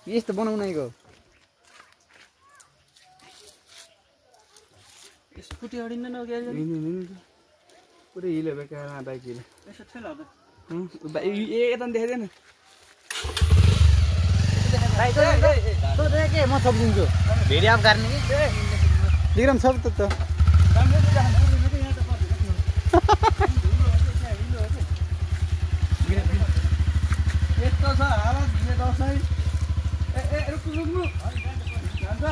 यस्तो बनाउनेको स्कुटी हडिन्न न के पुरै हिलो बेकार बाइक हिलो यसो ठेला त यता देखाइदेन के म थपिदिन्छु भिडियो अफ गर्ने कि विक्रम सब त यस्तो छ हालत भिले दसैँ रुक्नु जान्छ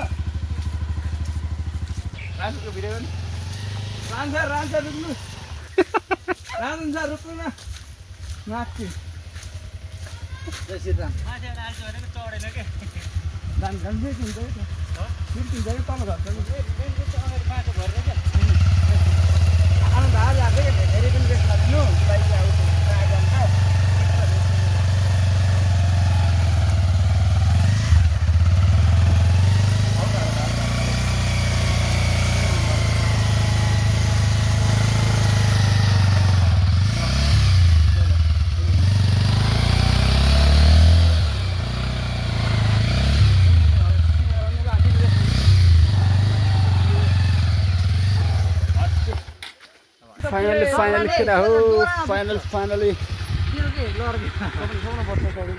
राजको भिडियो गर्नु रान्छ रुक्नु रान्छ रुक्नु न नाच्छु जय श्रीराम मान्छेहरु आज भनेको चढेन के दान खान्छ कि हुन्छ के फिर्किन्छ कि तल घट्छ कि अगाडि माटो भरेर के आनन्द आज आएको के धेरै पनि बेच्न दिनु बाइक आउँछ फाइनली केटा हो फाइनली के लड्यो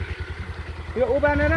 यो उबानेर